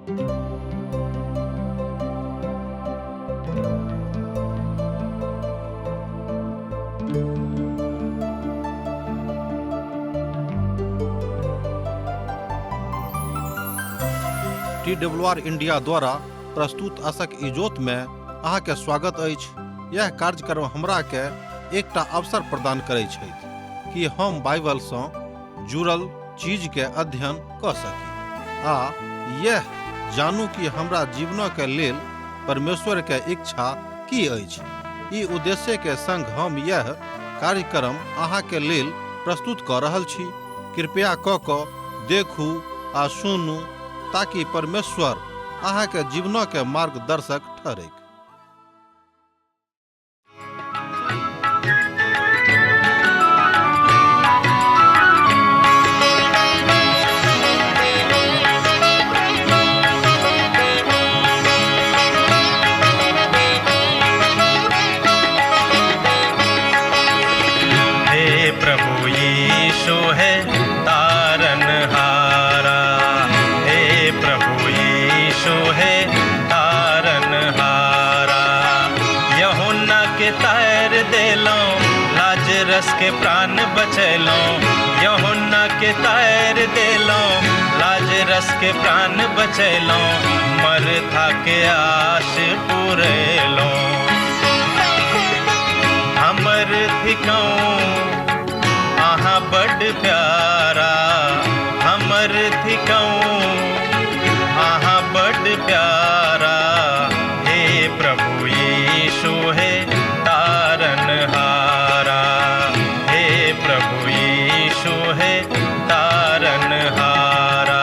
T W R India द्वारा प्रस्तुत असक इजोत में अहाँके स्वागत अछि। यह कार्यक्रम हमरा के एकटा अवसर प्रदान करै छथि कि हम बाइबल सँ जुड़ल चीज के अध्ययन कऽ सकी आ यह जानू कि हमरा जीवन के लेल परमेश्वर के इच्छा की अछि। ई उद्देश्य के संग हम यह कार्यक्रम अहाँ के लेल प्रस्तुत कऽ रहल छी। कृपया कऽ कऽ देखू आ सुनू ताकि परमेश्वर अहाँ के जीवन के मार्गदर्शक ठहरैक। हे प्रभु यीशु है तारन हारा, हे प्रभु यीशु है तारन हारा। यहुन्ना के तार देलो, लाजरस के प्राण बचैलो। यहुन्ना के तार देलो, लाजरस के प्राण बचैलो। मरथा के आश पुरेलो। हमर थिकौं अहाँ बड प्यारा, हमर थिकौं अहाँ बड प्यारा। हे प्रभु यीशु हे तारन हारा, हे प्रभु यीशु हे तारन हारा।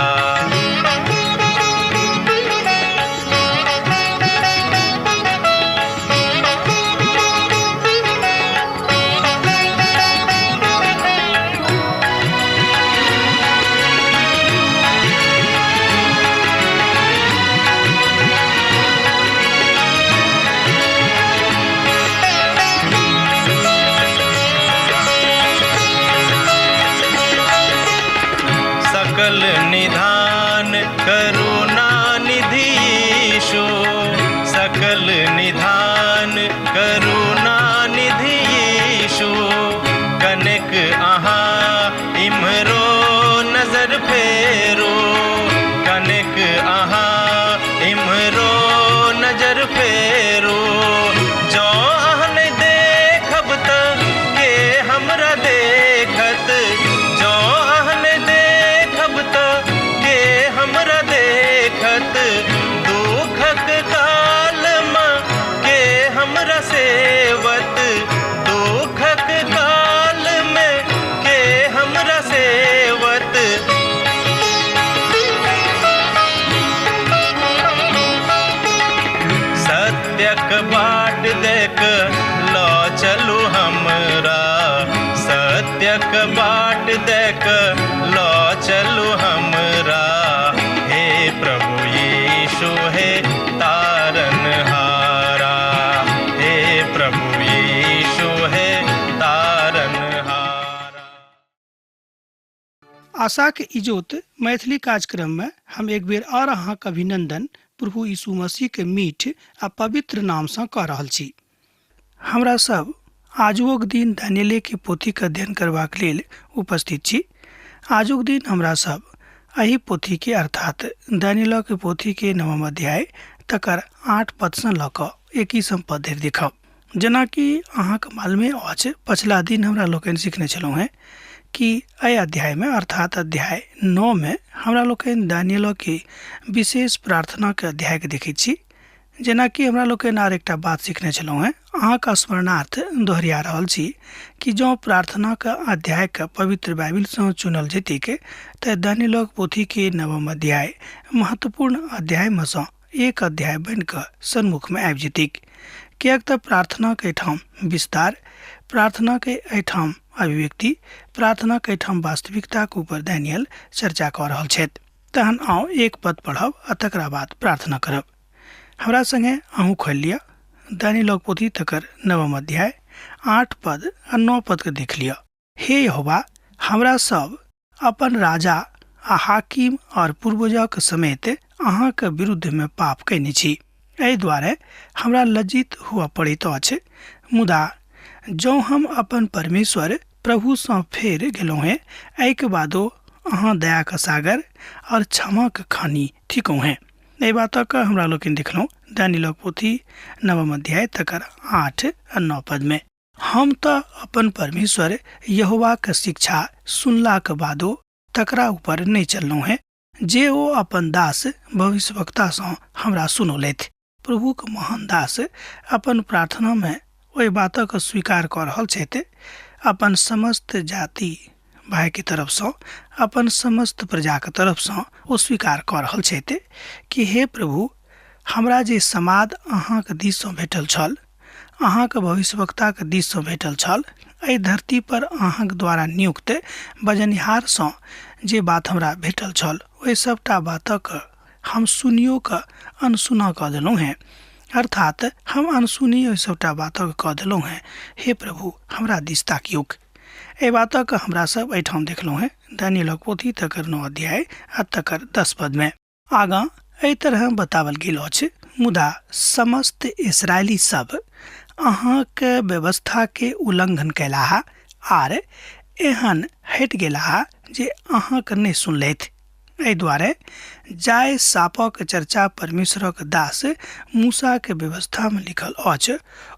सकल निधान करुणा निधि यीशु, सकल निधान करुणा निधि यीशु। कनेक अहाँ इम्हरो नजर फेरो, कनेक अहाँ इम्हरो नजर फेरो। जँ अहाँ नहि देखब तऽ के हमरा देखत, जँ अहाँ नहि देखब तऽ के हमरा देखत। दुखक कालमे के हमरा सेवत, दुखक कालमे के हमरा सेवत। सत्यक बाट देख लऽ चलू हमरा, सत्यक बाट देख लऽ चलू हमरा। हे प्रभु यीशु हे तारन हारा, हे प्रभु यीशु हे तारन हारा। आशाक इजोत मैथिली कार्यक्रम में हम एक बेर और अहाँक अभिनंदन प्रभु यीशु मसीह के मीठ आ पवित्र नाम सँ कऽ रहल छी। हमरा सब आजुक दिन दानियेले के पोथी के अध्ययन करबाक लेल उपस्थित छी। आजुक दिन हमरा सब एहि पोथी के अर्थात दानियेल के पोथी के नवम अध्याय तकर 8 पद सँ लऽ कऽ 21 पद धरि देखब। जेनाकि अहाँके मालूमे अछि, पछिला दिन हमरा लोकनि सिखने छलहुँ हेँ कि एहि अध्यायमे अर्थात अध्याय 9 मे हमरा लोकनि दानियेल के विशेष प्रार्थनाके अध्यायके देखैत छी। जेनाकि हमरा लोकनि आर एकटा बात सिखने छलहुँ हेँ, अहाँके स्मरणार्थ दोहरिया रहल छी कि जँ प्रार्थनाके अध्यायके पवित्र बाइबिलसँ चुनल जेतैक तऽ दानियेलक पोथीके नवम अध्याय महत्वपूर्ण अध्यायमे सँ एक अध्याय बनि कऽ सन्मुखमे आबि जेतैक। किएक तऽ प्रार्थनाक एहिठाम विस्तार, प्रार्थनाक एहिठाम अभिव्यक्ति, प्रार्थनाक एहिठाम वास्तविकताक ऊपर दानियल चर्चा कऽ रहल छथि। तहन आउ एक पद पढ़ब आ तकरा बाद प्रार्थना करब। हमरा संगे अहूँ खोलि लिअ दानियलक पोथी तकर नवम अध्याय 8 पद आ 9 पद के देख लिअ। हे यहोवा, हमरा सब अपन राजा आ हाकिम आओर पूर्वजक समेत अहाँके विरुद्धमे पाप कयने छी। एहि दुआरे हमरा लज्जित हुअ पड़ैत अछि। मुदा जँ हम अपन परमेश्वर प्रभुसँ फेर गेलहुँ हेँ, एहिके बादो अहाँ दयाक सागर आओर क्षमाक खानी थिकहुँ हेँ। एहि बातक हमरा लोकनि देखलहुँ दानियलक पोथी नवम अध्याय तकर 8 आ 9 पदमे। हम तऽ अपन परमेश्वर यहोवाक शिक्षा सुनलाक बादो तकरा ऊपर नहि चललहुँ हेँ जे ओ अपन दास भविष्यवक्तासँ हमरा सुनौलथि। प्रभुक महान दास अपन प्रार्थनामे ओहि बातक स्वीकार कऽ रहल छथि, अपन समस्त जाति भाइके तरफसँ, अपन समस्त प्रजाके तरफसँ ओ स्वीकार कऽ रहल छथि कि हे प्रभु, हमरा जे समाद अहाँके दिससँ भेटल छल, अहाँके भविष्यवक्ताके दिससँ भेटल छल, एहि धरती पर अहाँके द्वारा नियुक्त बजनिहारसँ जे बात हमरा भेटल छल, ओहि सभटा बातक हम सुनियो कऽ अनसुना कऽ देलहुँ हेँ, अर्थात हम अनसुनी ओहि सभटा बातक कऽ देलहुँ हेँ। हे प्रभु, हमरा दिस ताकियौक। एहि बातक हमरा सब एहिठाम देखलहुँ हेँ दानियलक पोथी तकर 9 अध्याय आ तकर 10 पदमे। आगाँ एहि तरह बतावल गेल अछि, मुदा समस्त इसराइली सब अहाँके व्यवस्थाके उल्लंघन कयलाह आर एहन हटि गेलाह जे अहाँके नहि सुनलथि। एहि दुआरे जाहि सापक चर्चा परमेश्वरक दास मूसाके व्यवस्थामे लिखल अछि,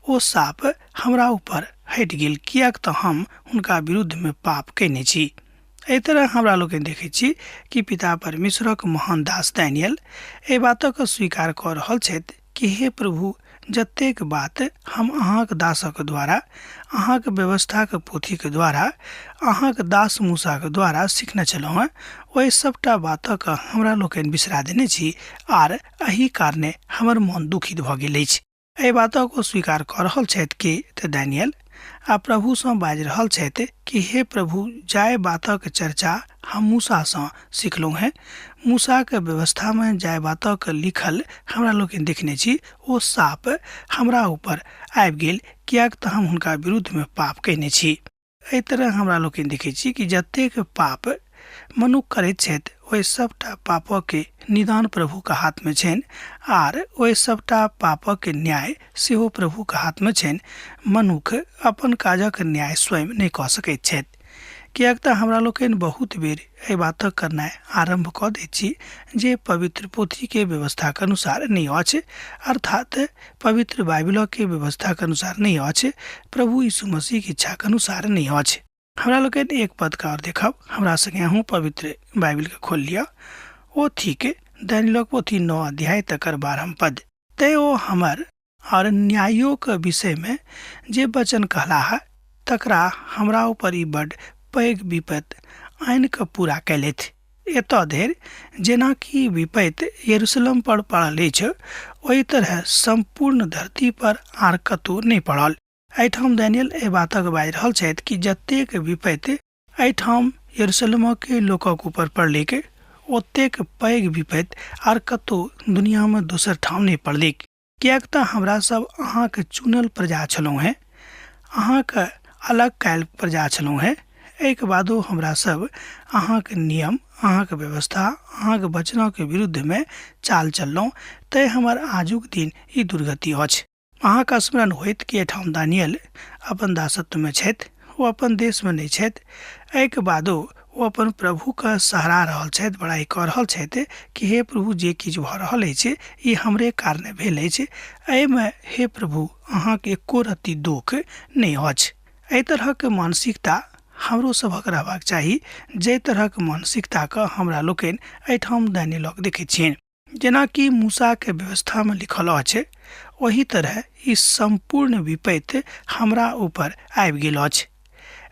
ओ साप हमरा ऊपर हटि गेल, किएक तऽ हम हुनका विरुद्धमे पाप कयने छी। एहि तरह हमरा लोकनि देखैत छी कि पिता परमेश्वरक महान दास दानियल एहि बातक स्वीकार कऽ रहल छथि कि हे प्रभु, जतेक बात हम अहाँक दासक द्वारा, अहाँक व्यवस्थाक पोथीक द्वारा, अहाँक दास मूसाक द्वारा सिखने छलहुँ हेँ, ओहि सभटा बातक हमरा लोकनि बिसरा देने छी आर एहि कारणे हमर मन दुखित भऽ गेल अछि। एहि बातक ओ स्वीकार कऽ रहल छथि कि तऽ दानियल आ प्रभुसँ बाजि रहल छथि कि हे प्रभु, जाहि बातक चर्चा हम मूसासँ सिखलहुँ हेँ, मूसाक व्यवस्थामे जाहि बातक लिखल हमरा लोकनि देखने छी, ओ साप हमरा ऊपर आबि गेल, किएक तऽ हम हुनका विरुद्धमे पाप कयने छी। एहि तरह हमरा लोकनि देखै छी कि जतेक पाप मनुख करैत छथि, ओहि सभटा पापके निदान प्रभुके हाथमे छनि आर ओहि सभटा पापके न्याय सेहो प्रभुके हाथमे छनि। मनुख अपन काजक न्याय स्वयं नहि कऽ सकैत छथि, किएक तऽ हमरा लोकनि बहुत बेर एहि बातक करनाइ आरम्भ कऽ दैत छी जे पवित्र पोथीके व्यवस्थाक अनुसार नहि अछि, अर्थात पवित्र बाइबिलके व्यवस्थाक अनुसार नहि अछि, प्रभु यीशु मसीहके इच्छाक अनुसार नहि अछि। हमरा लोकनि एक पदके आओर देखब। हमरा संगे अहूँ पवित्र बाइबिलके खोलि लिअ। ओ थिक दानियलक पोथी 9 अध्याय तकर 12 पद। तैं ओ हमर आओर न्यायोक विषयमे जे वचन कहलाह, तकरा हमरा ऊपर ई बड्ड पैघ विपत्ति आनि कऽ पूरा कयलथि। एतऽ धरि जेनाकि विपत्ति यरूशलेम पर पड़ल अछि, ओहि तरहे सम्पूर्ण धरती पर आर कतहु नहि पड़ल। एहिठाम दानियल एहि बातक बाजि रहल छथि कि जतेक विपत्ति एहिठाम यरूशलेमक लोकक ऊपर पड़लैक, ओतेक पैघ विपत्ति आर कतहु दुनियामे दोसर ठाम नहि पड़लैक। किएक तऽ हमरा सब अहाँके चुनल प्रजा छलहुँ हेँ, अहाँके अलग कयल प्रजा छलहुँ हेँ। एहिके बादो हमरा सब अहाँके नियम, अहाँके व्यवस्था, अहाँके वचनके विरुद्धमे चाल चललहुँ, तैँ हमर आजुक दिन ई दुर्गति अछि। अहाँके स्मरण होइत कि एहिठाम दानियल अपन दासत्वमे छथि, ओ अपन देशमे नहि छथि। एहिके बादो ओ अपन प्रभुके सहरा रहल छथि, बड़ाइ कऽ रहल छथि कि हे प्रभु, जे किछु भऽ रहल अछि ई हमरे कारणे भेल अछि, एहिमे हे प्रभु अहाँके एको रत्ती दुःख नहि अछि। एहि तरहक मानसिकता हमरो सभक रहबाक चाही, जाहि तरहक मानसिकताके हमरा लोकनि एहिठाम दानियलक देखैत छियनि। जेनाकि मूसाके व्यवस्थामे लिखल अछि, ओहि तरह ई सम्पूर्ण विपत्ति हमरा ऊपर आबि गेल अछि।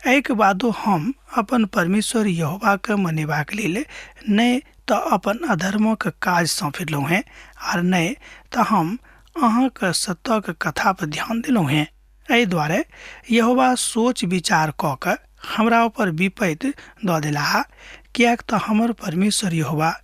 एहिके बादो हम अपन परमेश्वर यहोवाके मनेबाक लेल नहि तऽ अपन अधर्मक काजसँ फिरलहुँ हेँ, आर नहि तऽ हम अहाँक सत्यक कथा पर ध्यान देलहुँ हेँ। एहि दुआरे यहोवा सोच विचार कऽ कऽ हमरा ऊपर विपत्ति दऽ देलाह, किएक तऽ हमर परमेश्वर यहोवा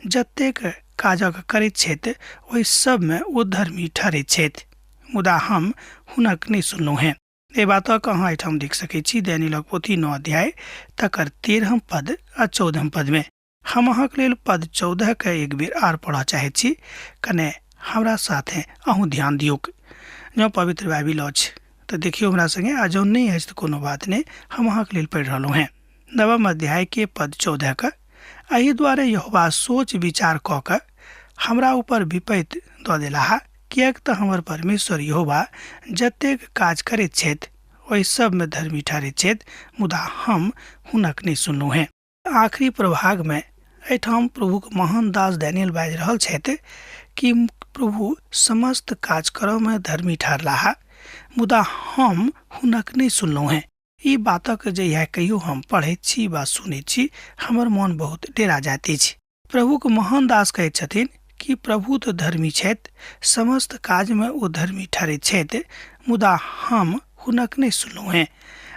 जतेक काजक करैत छथि ओहि सभमे ओ धर्मी ठहरैत छथि, मुदा हम हुनक नहि सुनलहुँ हेँ। एहि बातक अहाँ एहिठाम देख सकैत छी दानियलक पोथी 9 अध्याय तकर 13 पद आ 14 पदमे। हम अहाँके लेल पद 14 के एक बेर आर पढ़ऽ चाहैत छी, कने हमरा साथे अहूँ ध्यान दियौक। जँ पवित्र बाइबिल अछि तऽ देखियौ हमरा संगे, आ जँ नहि अछि तऽ कोनो बात नहि, हम अहाँके लेल पढ़ि रहलहुँ हेँ। नवम अध्याय के पद 14 के, एहि दुआरे यहोवा सोच विचार कऽ कऽ हमरा ऊपर विपैत दऽ देलाह, किएक तऽ हमर परमेश्वर यहोवा जतेक काज करैत छथि ओहि सबमे धर्मी ठहरैत छथि, मुदा हम हुनक नहि सुनलहुँ हेँ। आखिरी प्रभागमे एहिठाम प्रभुक महान दास डैनियल बाजि रहल छथि कि प्रभु समस्त काज करऽमे धर्मी ठहरलाह, मुदा हम हुनक नहि सुनलहुँ हेँ। ई बातक जहिया कहियो हम पढ़ैत छी वा सुनैत छी, हमर मन बहुत डेरा जाइत अछि। प्रभुक महान दास कहैत छथिन कि प्रभु तऽ धर्मी छथि, समस्त काजमे ओ धर्मी ठहरैत छथि, मुदा हम हुनक नहि सुनलहुँ हेँ।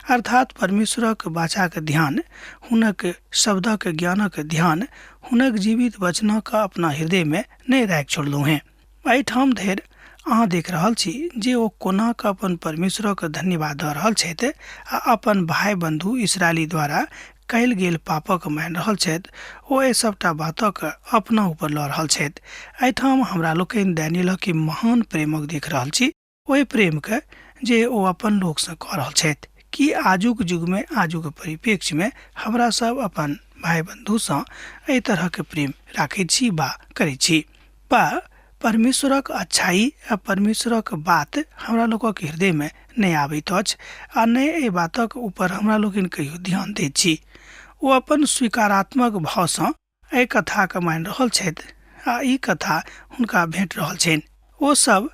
अर्थात परमेश्वरक वाचाक ध्यान, हुनक शब्दक ज्ञानक ध्यान, हुनक जीवित वचनक अपना हृदयमे नहि राखि छोड़लहुँ हेँ। एहिठाम धरि अहाँ देख रहल छी जे ओ कोना कऽ अपन परमेश्वरक धन्यवाद दऽ रहल छथि आ अपन भाय बन्धु इसराइली द्वारा कयल गेल पापक मानि रहल छथि। ओ एहि सभटा बातक अपना ऊपर लऽ रहल छथि। एहिठाम हमरा लोकनि डैनियलक ई महान प्रेमक देख रहल छी, ओहि प्रेमके जे ओ अपन लोकसँ कऽ रहल छथि। की आजुक युगमे, आजुक परिप्रेक्ष्यमे हमरा सब अपन भाय बन्धुसँ एहि तरहक प्रेम राखैत छी वा करैत छी? बा परमेश्वरक अच्छाई आ परमेश्वरक बात हमरा लोकक हृदयमे नहि आबैत अछि आ नहि एहि बातक ऊपर हमरा लोकनि कहियो ध्यान दैत छी। ओ अपन स्वीकारात्मक भावसँ एहि कथाके मानि रहल छथि आ ई कथा हुनका भेट रहल छनि। ओ सब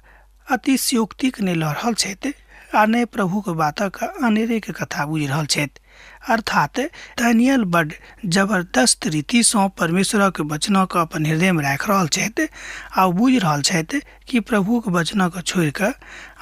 अतिशयोक्तिक नहि लऽ रहल छथि आ नहि प्रभुक बातक अनेरेके कथा बुझि रहल छथि। अर्थात दानियल बड जबरदस्त रीतिसँ परमेश्वरक वचनक अपन हृदयमे राखि रहल छथि आ ओ बुझि रहल छथि कि प्रभुक वचनक छोड़ि कऽ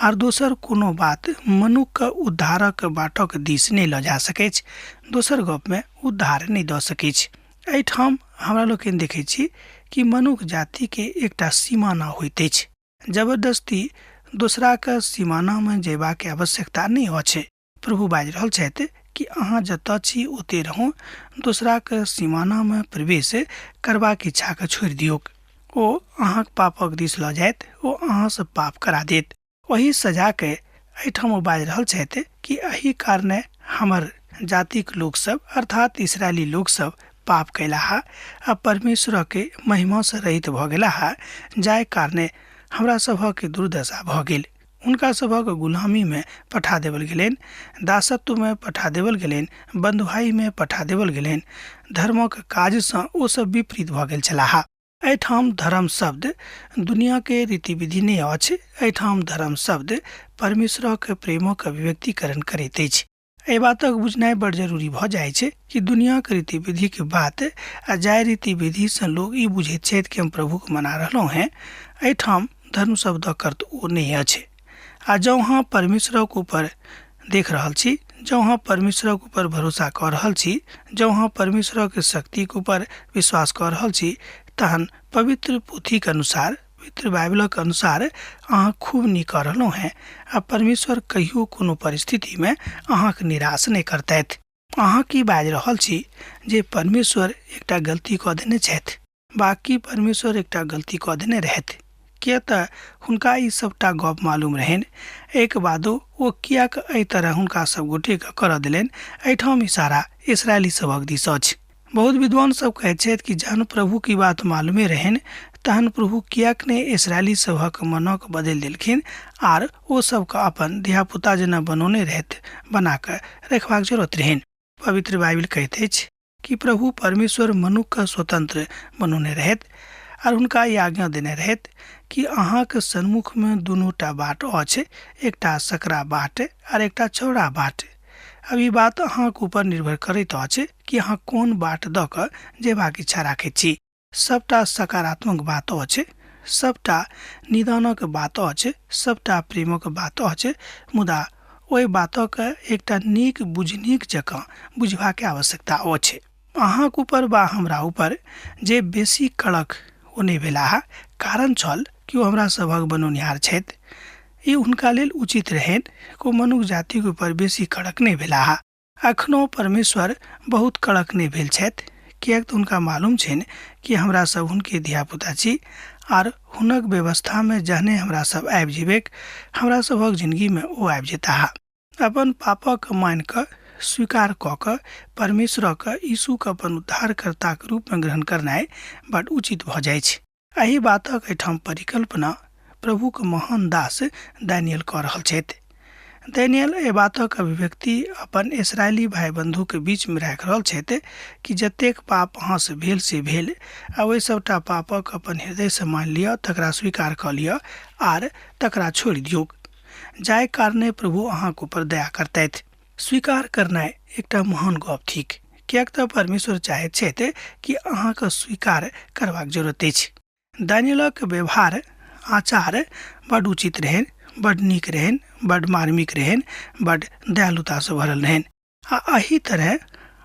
आर दोसर कोनो बात मनुक्खके उद्धारक बाटक दिस नहि लऽ जा सकैछ, दोसर गपमे उद्धार नहि दऽ सकैछ। एहिठाम हमरा लोकनि देखै छी कि मनुख जातिके एकटा सीमाना होइत अछि। जबरदस्ती दोसराके सीमानामे जयबाक आवश्यकता नहि अछि। प्रभु बाजि रहल छथि कि अहाँ जतऽ छी ओते रहू, दोसराके सीमानामे प्रवेश करबाक इच्छाके छोड़ि दियौक। ओ अहाँक पापक दिस लऽ जायत, ओ अहाँसँ पाप करा देत। ओहि सजाके एहिठाम ओ बाजि रहल छथि कि एहि कारणे हमर जातिक लोकसभ अर्थात इसराइली लोकसभ पाप कयलाह आ परमेश्वरके महिमासँ रहित भऽ गेलाह, जाहि कारणे हमरा सभक दुर्दशा भऽ गेल। हुनका सभक गुलामीमे पठा देवल गेलनि, दासत्वमे पठा देवल गेलनि, बन्धुआइमे पठा देवल गेलनि। धर्मक काजसँ ओ सब विपरीत भऽ गेल छलाह। एहिठाम धर्म शब्द दुनियाके रीति-विधि नहि अछि, एहिठाम धर्म शब्द परमेश्वरक प्रेमक अभिव्यक्तिकरण करैत अछि। एहि बातक बुझनाइ बड़ जरूरी भऽ जाइ छै कि दुनियाक रीति-विधिक बात आ जाहि रीति-विधिसँ लोक ई बुझैत छथि कि हम प्रभुके मना रहलहुँ हेँ, एहिठाम धर्म शब्दक अर्थ ओ नहि अछि। आ जँ अहाँ परमेश्वरक ऊपर देख रहल छी, जँ अहाँ परमेश्वरक ऊपर भरोसा कऽ रहल छी, जँ अहाँ परमेश्वरक शक्तिक ऊपर विश्वास कऽ रहल छी, तहन पवित्र पोथीक अनुसार, पवित्र बाइबलक अनुसार अहाँ खूब नीक कऽ रहलहुँ हेँ आ परमेश्वर कहियो कोनो परिस्थितिमे अहाँक निराश नहि करतथि। अहाँ की बाजि रहल छी जे परमेश्वर एकटा गलती कऽ देने छथि? बा की परमेश्वर एकटा गलती कऽ देने रहथि? किएक तऽ हुनका ई सभटा गप मालूम रहनि। एहिके बादो ओ किएक एहि तरह हुनका सभ गोटेके करऽ देलनि? एहिठाम इशारा इसराइली सभक दिस अछि। बहुत विद्वान सभ कहैत छथि कि जहन प्रभुक ई बात मालूमे रहनि तहन प्रभु किएक नहि इसराइली सभक मनक बदलि देलखिन आर ओ सभके अपन धियापुता जेना बनौने रहथि बना कऽ रखबाक जरूरत रहनि। पवित्र बाइबिल कहैत अछि कि प्रभु परमेश्वर मनुक्खके स्वतंत्र बनौने रहथि आर हुनका ई आज्ञा देने रहथि कि अहाँके सन्मुखमे दुनूटा बाट अछि, एकटा सकरा बाट आर एकटा चौड़ा बाट। अब ई बात अहाँके ऊपर निर्भर करैत अछि कि अहाँ कोन बाट दऽ कऽ जेबाक इच्छा राखैत छी। सबटा सकारात्मक बात अछि, सबटा निदानक बात अछि, सबटा प्रेमक बात अछि, मुदा ओहि बातक एकटा नीक बुझनीक जकाँ बुझबाक आवश्यकता अछि। अहाँक ऊपर वा हमरा ऊपर जे बेसी कड़क ओ नहि भेलाह, कारण छल कि ओ हमरा सभक बनौनिहार छथि। ई हुनका लेल उचित रहनि ओ मनुख जातिक ऊपर बेसी कड़क नहि भेलाह। अखनो परमेश्वर बहुत कड़क नहि भेल छथि, किएक तऽ हुनका मालूम छनि कि हमरा सब हुनके धियापुता छी आर हुनक व्यवस्थामे जहने हमरा सब आबि जेबैक, हमरा सभक जिनगीमे ओ आबि जेताह। अपन पापक मानि कऽ स्वीकार कऽ कऽ परमेश्वरक यीशुके अपन उद्धारकर्ताक रूपमे ग्रहण करनाइ बड उचित भऽ जाइ छै। एहि बातक एहिठाम परिकल्पना प्रभुक महान दास दानियल कऽ रहल छथि। दानियल एहि बातक अभिव्यक्ति अपन इसराइली भाई बंधुके बीचमे राखि रहल छथि कि जतेक पाप अहाँसँ भेल से भेल, आ ओहि सभटा पापक अपन हृदयसँ मानि लिअ, तकरा स्वीकार कऽ लिअ आर तकरा छोड़ि दियौक, जाहि कारणे प्रभु अहाँक ऊपर दया करतथि। स्वीकार करनाइ एकटा महान गप थिक, किएक तऽ परमेश्वर चाहैत छथि कि अहाँके स्वीकार करबाक जरूरत अछि। दानियलक व्यवहार आचार बड उचित रहनि, बड नीक रहनि, बड मार्मिक रहनि, बड दयालुतासँ भरल रहनि आ एहि तरह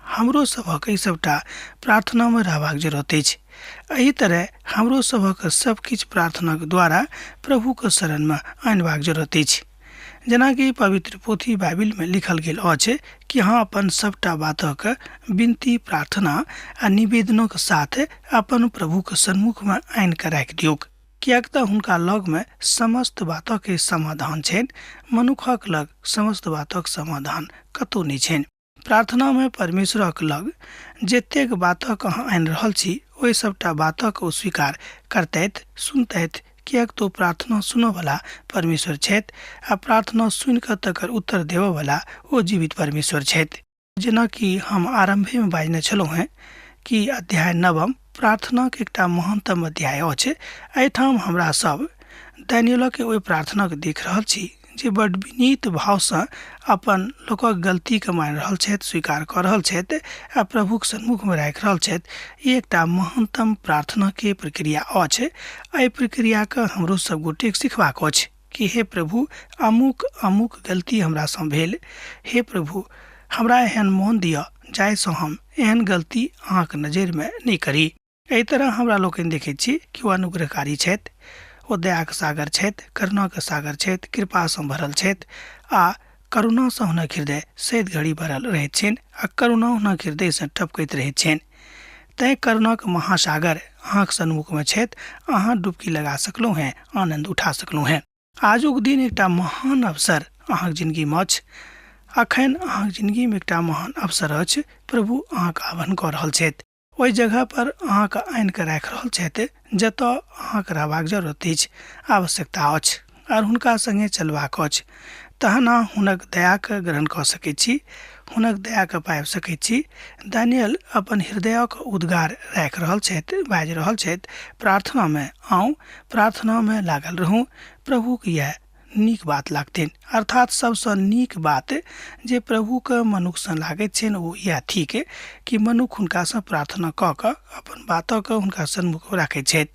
हमरो सभक ई सभटा प्रार्थनामे रहबाक जरूरत अछि। एहि तरह हमरो सभक सब किछु प्रार्थनाक द्वारा प्रभुके शरणमे आनबाक जरूरत अछि। जेनाकि पवित्र पोथी बाइबिलमे लिखल गेल अछि कि अहाँ अपन सभटा बातक विनती, प्रार्थना आ निवेदनक साथ अपन प्रभुक सन्मुखमे आनि कऽ राखि दियौक, किएक तऽ हुनका लगमे समस्त बातक समाधान छनि। मनुखक लग समस्त बातक समाधान कतौ नहि छनि। प्रार्थनामे परमेश्वरक लग जतेक बातक अहाँ आनि रहल छी, ओहि सभटा बातक ओ स्वीकार करतथि, सुनतथि, किएक तऽ ओ प्रार्थना सुनऽवला परमेश्वर छथि आ प्रार्थना सुनि कऽ तकर उत्तर देबऽवला ओ जीवित परमेश्वर छथि। जेनाकि हम आरम्भेमे बाजने छलहुँ हेँ कि अध्याय नवम प्रार्थनाक एकटा महानतम अध्याय अछि। एहिठाम हमरा सब दानियलक ओहि प्रार्थनाके देख रहल छी जे बड विनीत भावसँ अपन लोकक गलतीके मानि रहल छथि, स्वीकार कऽ रहल छथि आ प्रभुक सन्मुखमे राखि रहल छथि। ई एकटा महानतम प्रार्थनाके प्रक्रिया अछि। एहि प्रक्रियाके हमरो सब गोटेके सिखबाक अछि कि हे प्रभु, अमुक अमुक गलती हमरासँ भेल, हे प्रभु हमरा एहन मोन दिअ जाहिसँ हम एहन गलती अहाँके नजरिमे नहि करी। एहि तरह हमरा लोकनि देखैत छी कि ओ अनुग्रहकारी छथि, ओ दयाक सागर छथि, करुणाक सागर छथि, कृपासँ भरल छथि आ करुणासँ हुनक हृदय सैद घड़ी भरल रहैत छनि आ करुणा हुनक हृदयसँ टपकैत रहैत छनि। तैँ करुणाक महासागर अहाँक सन्मुखमे छथि, अहाँ डुबकी लगा सकलहुँ हेँ, आनन्द उठा सकलहुँ हेँ। आजुक दिन एकटा महान अवसर अहाँक जिनगीमे अछि। अखन अहाँक जिनगीमे एकटा महान अवसर अछि। प्रभु अहाँक आह्वान कऽ रहल छथि। ओहि जगह पर अहाँके आनि कऽ राखि रहल छथि जतऽ अहाँके रहबाक जरूरत अछि, आवश्यकता अछि आर हुनका सङ्गे चलबाक अछि। तहन अहाँ हुनक दयाके ग्रहण कऽ सकैत छी, हुनक दयाके पाबि सकैत छी। दानियल अपन हृदयक उद्गार राखि रहल छथि, बाजि रहल छथि, प्रार्थनामे आउ, प्रार्थनामे लागल रहू, प्रभुक इएह नीक बात लागतनि। अर्थात सबसँ नीक बात जे प्रभुके मनुखसँ लागैत छनि ओ इएह थिक कि मनुख हुनकासँ प्रार्थना कऽ कऽ अपन बातके हुनका सन्मुख राखैत छथि।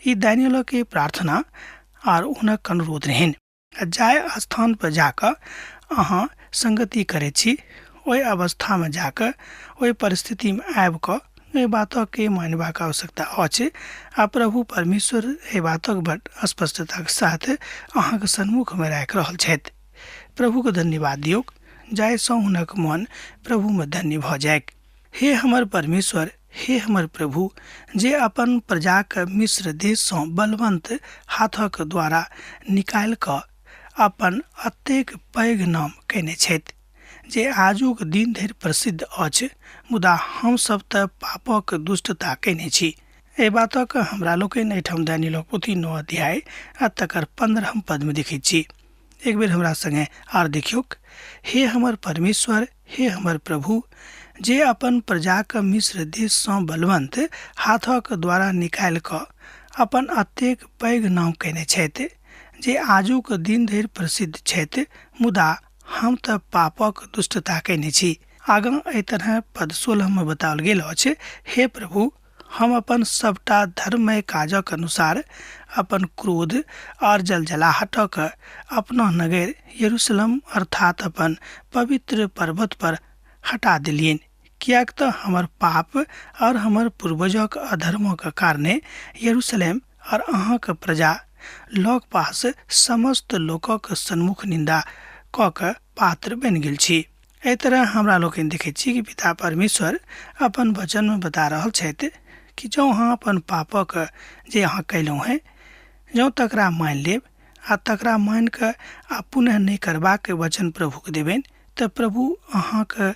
ई दानियलके प्रार्थना आर हुनक अनुरोध रहनि। आ जाहि स्थानपर जाकऽ अहाँ संगति करै छी, ओहि अवस्थामे जाकऽ ओहि परिस्थितिमे आबि कऽ एहि बातके मानबाक आवश्यकता अछि आ प्रभु परमेश्वर एहि बातक बड स्पष्टताक साथ अहाँके सन्मुखमे राखि रहल छथि। प्रभुके धन्यवाद दियौक जाहिसँ हुनक मन प्रभुमे धन्य भऽ जाइक। हे हमर परमेश्वर, हे हमर प्रभु, जे अपन प्रजाके मिस्र देशसँ बलवन्त हाथक द्वारा निकालि कऽ अपन एतेक पैघ नाम कयने छथि, जे आजुक दिन धरि प्रसिद्ध अछि, मुदा हमसभ तऽ पापक दुष्टता कयने छी। एहि बातक हमरा लोकनि एहिठाम दानियलक पोथी 9 अध्याय आ तकर 15 पदमे देखैत छी। एक बेर हमरा संगे आर देखियौक। हे हमर परमेश्वर, हे हमर प्रभु, जे अपन प्रजाके मिस्र देशसँ बलवन्त हाथक द्वारा निकालि कऽ अपन एतेक पैघ नाम कयने छथि, जे आजुक दिन धरि प्रसिद्ध छथि, मुदा हम तऽ पापक दुष्टता कयने छी। आगाँ एहि तरह पद 16 मे बताओल गेल अछि, हे प्रभु, हम अपन सबटा धर्ममय काजक अनुसार अपन क्रोध और जलजलाहटक अपना नगर यरूशलेम अर्थात अपन पवित्र पर्वत पर हटा देलियनि, किएक तऽ हमर पाप और हमर पूर्वजक अधर्मक कारणे यरूशलेम और अहाँक प्रजा लग पास समस्त लोकक सन्मुख निन्दा कऽ के पात्र बनि गेल छी। एहि तरह हमरा लोकनि देखैत छी कि पिता परमेश्वर अपन वचनमे बता रहल छथि कि जँ अहाँ अपन पापक जे अहाँ कयलहुँ हेँ जँ तकरा मानि लेब आ तकरा मानि कऽ आ पुनः नहि करबाक वचन प्रभुके देबनि तऽ प्रभु अहाँके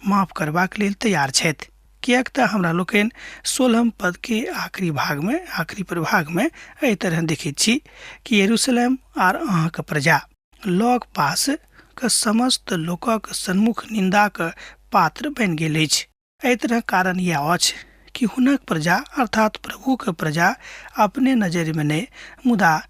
माफ करबाक लेल तैयार छथि। किएक तऽ हमरा लोकनि 16 पदके आखिरी भागमे, आखिरी प्रभागमे एहि तरह देखैत छी कि यरूशलेम आर अहाँके प्रजा लग पास के समस्त लोकक सन्मुख निन्दाक पात्र बनि गेल अछि। एहि तरह कारण यैह अछि कि हुनक प्रजा अर्थात प्रभुक प्रजा अपने नजरिमे नहि मुदा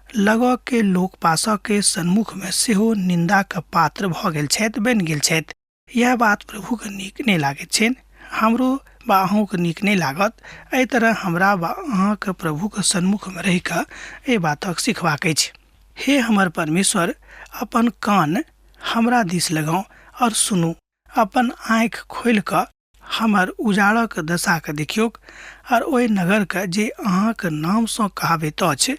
लगके लोक पासके सन्मुखमे सेहो निन्दाक पात्र भऽ गेल छथि, बनि गेल छथि। इएह बात प्रभुके नीक नहि लागैत छनि। हमरो वा अहूँके नीक नहि लागत। एहि तरह हमरा वा अहाँके प्रभुक सन्मुखमे रहि कऽ एहि बातक सिखबाक अछि। हे हमर परमेश्वर, अपन कान हमरा दिस लगाउ और सुनू, अपन आँखि खोलि कऽ हमर उजाड़क दशाके देखियौक और ओहि नगरके जे अहाँक नामसँ कहाबैत अछि।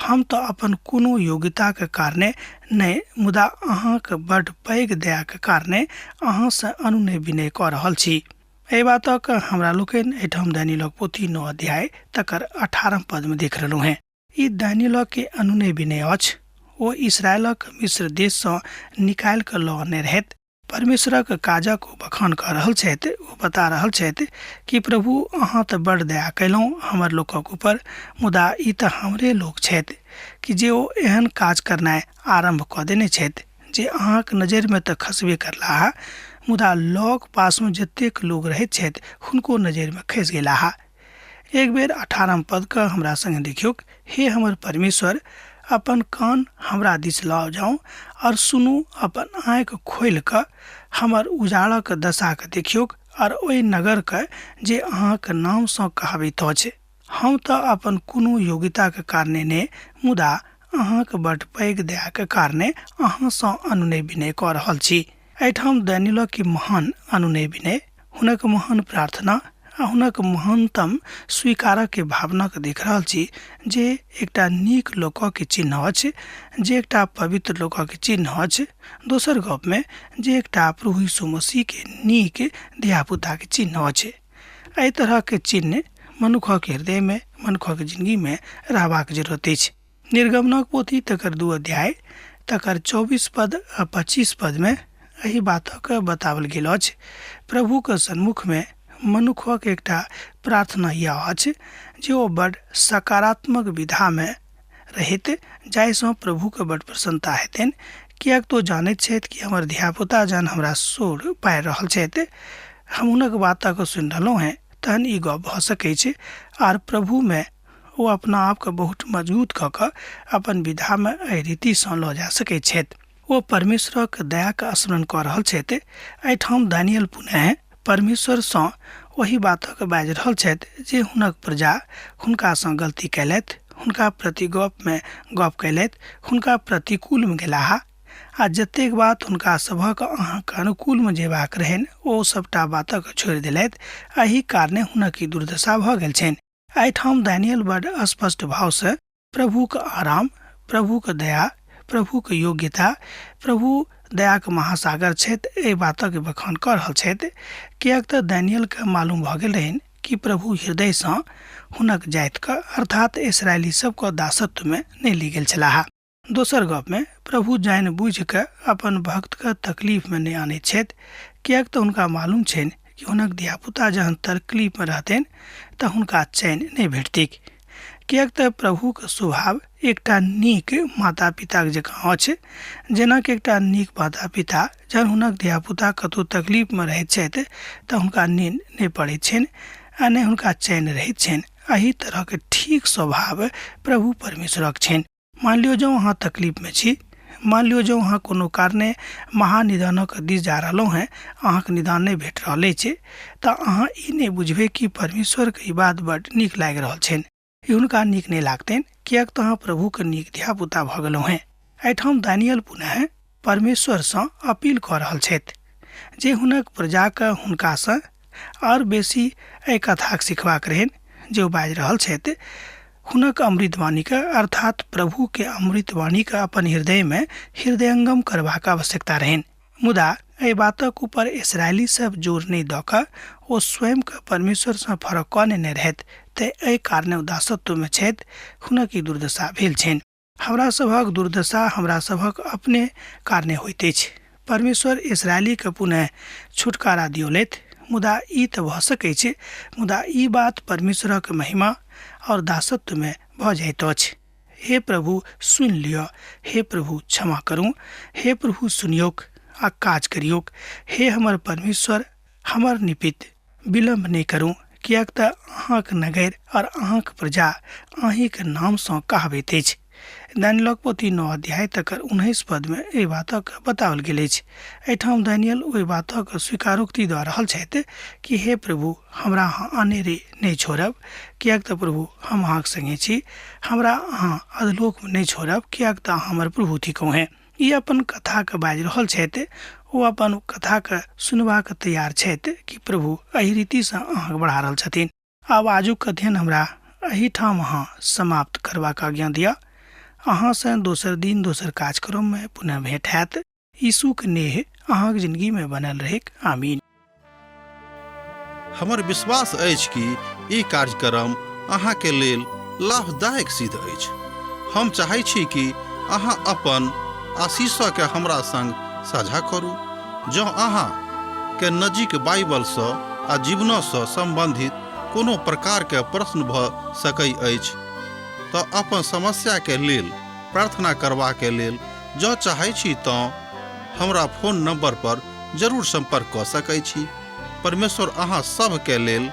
हम तऽ अपन कोनो योग्यताक कारणे नहि, मुदा अहाँक बड्ड पैघ दयाक कारणे अहाँसँ अनुनय विनय कऽ रहल छी। एहि बातक हमरा लोकनि एहिठाम दानियेलक पोथी 9 अध्याय तकर 18 पदमे देख रहलहुँ हेँ। ई दानियेलक अनुनय विनय अछि। ओ इसरायलक मिस्र देशसँ निकालि कऽ लऽ अनने रहथि। परमेश्वरक काजक ओ बखान कऽ रहल छथि। ओ बता रहल छथि कि प्रभु अहाँ तऽ बड़ दया कयलहुँ हमर लोकक ऊपर, मुदा ई तऽ हमरे लोक छथि कि जे ओ एहन काज करनाइ आरम्भ कऽ देने छथि जे अहाँक नजरिमे तऽ खसबे करलाह, मुदा लग पासमे जतेक लोक रहैत छथि हुनको नजरिमे खसि गेलाह। एक बेर 18 पदके हमरा संगे देखियौक। हे हमर परमेश्वर, अपन कान हमरा दिस लऽ जाउ और सुनू, अपन आँखि खोलि कऽ हमर उजाड़क दशाके देखियौक और ओहि नगरके जे अहाँक नामसँ कहाबैत अछि। हम तऽ अपन कोनो योग्यताक कारणे नहि, मुदा अहाँक बड्ड पैघ दयाक कारणे अहाँसँ अनुनय विनय कऽ रहल छी। एहिठाम दानियेलक महान अनुनय विनय, हुनक महान प्रार्थना आ हुनक महानतम स्वीकारक भावनाके देख रहल छी जे एकटा नीक लोकक चिन्ह अछि, जे एकटा पवित्र लोकक चिन्ह अछि, दोसर गपमे जे एकटा प्रभु यीशु मसीहके नीक धियापुताके चिन्ह अछि। एहि तरहके चिन्ह मनुखक हृदयमे, मनुखक जिंदगीमे रहबाक जरूरत अछि। निर्गमनक पोथी तकर 2 अध्याय तकर 24 पद आ 25 पदमे एहि बातक बताओल गेल अछि। प्रभुक सन्मुखमे मनुखक एकटा प्रार्थना यैह अछि जे ओ बड सकारात्मक विधामे रहैत, जाहिसँ प्रभुके बड प्रसन्नता हेतनि, किएक तऽ ओ जानैत छथि कि हमर धियापुता जहन हमरा सोर पारि रहल छथि, हम हुनक बातक सुनि रहलहुँ हेँ, तहन ई गप भऽ सकैछ आर प्रभुमे ओ अपना आपके बहुत मजबूत कऽ कऽ अपन विधामे एहि रीतिसँ लऽ जा सकैत छथि। ओ परमेश्वरक दयाक स्मरण कऽ रहल छथि। एहिठाम दानियल पुनः परमेश्वरसँ ओहि बातक बाजि रहल छथि जे हुनक प्रजा हुनकासँ गलती कयलथि, हुनका प्रति गपमे गप कयलथि, हुनका प्रतिकूलमे गेलाह आ जतेक बात हुनका सभक अहाँक अनुकूलमे जेबाक रहनि ओ सभटा बातक छोड़ि देलथि। एहि कारणे हुनक ई दुर्दशा भऽ गेल छनि। एहिठाम दानियल बड स्पष्ट भावसँ प्रभुक आराम, प्रभुक दया, प्रभुक योग्यता, प्रभु दयाक महासागर छथि, एहि बातक बखान कऽ रहल छथि, किएक तऽ दानियलके मालूम भऽ गेल रहनि कि प्रभु हृदयसँ हुनक जातिके अर्थात इसराइली सबके दासत्वमे नहि लऽ गेल छलाह। दोसर गपमे प्रभु जानि बुझि कऽ अपन भक्तके तकलीफमे नहि आनैत छथि, किएक तऽ हुनका मालूम छनि कि हुनक धियापुता जहन तकलीफमे रहतनि तऽ हुनका चैन नहि भेटतैक, किएक तऽ प्रभुक स्वभाव एकटा नीक माता पिताक जकाँ अछि। जेनाकि एकटा नीक माता पिता जहन हुनक धियापुता कतहु तकलीफमे रहैत छथि तऽ हुनका नींद नहि पड़ैत छनि आ नहि हुनका चैन रहैत छनि। एहि तरहक ठीक स्वभाव प्रभु परमेश्वरक छनि। मानि लियौ जँ अहाँ तकलीफमे छी, मानि लियौ जँ अहाँ कोनो कारणे महानिदानक दिस जा रहलहुँ हेँ, अहाँके निदान नहि भेट रहल अछि, तऽ अहाँ ई नहि बुझबै कि परमेश्वरके ई बात बड्ड नीक लागि रहल छनि। ई हुनका नीक नहि लागतनि, किएक तऽ अहाँ प्रभुके नीक धियापुता भऽ गेलहुँ हेँ। एहिठाम दानियल पुनः परमेश्वरसँ अपील कऽ रहल छथि जे हुनक प्रजाके हुनकासँ आओर बेसी एहि कथाक सिखबाक रहनि जे ओ बाजि रहल छथि। हुनक अमृतवाणीके अर्थात प्रभुके अमृतवाणीके अपन हृदयमे हृदयंगम करबाक आवश्यकता रहनि। मुदा एहि बातक ऊपर इसराइली सब जोर नहि दऽ कऽ ओ स्वयंके परमेश्वरसँ फरक कऽ नेने रहथि, तेँ एहि कारणे ओ दासत्वमे छथि। हुनक ई दुर्दशा भेल छनि। हमरा सभक दुर्दशा हमरा सभक अपने कारणे होइत अछि। परमेश्वर इसराइलीके पुनः छुटकारा दियौलथि, मुदा ई तऽ भऽ सकैछ, मुदा ई बात परमेश्वरक महिमा आओर दासत्वमे भऽ जाइत अछि। हे प्रभु सुनि लिअ, हे प्रभु क्षमा करू, हे प्रभु सुनियौक आ काज करियौक। हे हमर परमेश्वर, हमर निपित विलम्ब नहि करू, किएक तऽ अहाँक नगर आओर अहाँक प्रजा अहीँक नामसँ कहाबैत अछि। दानियलक पोथी 9 अध्याय तकर 19 पदमे एहि बातक बताओल गेल अछि। एहिठाम दानियल ओहि बातक स्वीकारोक्ति दऽ रहल छथि कि हे प्रभु, हमरा अहाँ अनेरे नहि छोड़ब, किएक तऽ प्रभु हम अहाँक संगे छी। हमरा अहाँ अधलोकमे नहि छोड़ब, किएक तऽ अहाँ हमर प्रभु थिकहुँ हेँ। ई अपन कथाके बाजि रहल छथि। ओ अपन कथाके सुनबाक तैयार छथि कि प्रभु एहि रीतिसँ अहाँके बढ़ा रहल छथिन। आब आजुक अध्ययन हमरा एहिठाम अहाँ समाप्त करबाक आज्ञा दिअ। अहाँसँ दोसर दिन दोसर कार्यक्रममे पुनः भेंट हैत। यीशुक नेह अहाँक जिंदगीमे बनल रहैक। आमीन। हमर विश्वास अछि कि ई कार्यक्रम अहाँके लेल लाभदायक सिद्ध अछि। हम चाहै छी कि अहाँ अपन आशीषके हमरा संग साझा करू। जँ अहाँ के नजीक बाइबलसँ आ जीवनसँ सम्बन्धित कोनो प्रकारके प्रश्न भऽ सकै अछि तऽ अपन समस्याके लेल प्रार्थना करबाके लेल जँ चाहै छी तँ हमरा फोन नंबर पर जरूर संपर्क कऽ सकै छी। परमेश्वर अहाँ सभके लेल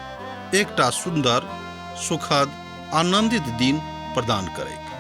एकटा सुन्दर, सुखद, आनंदित दिन प्रदान करैक।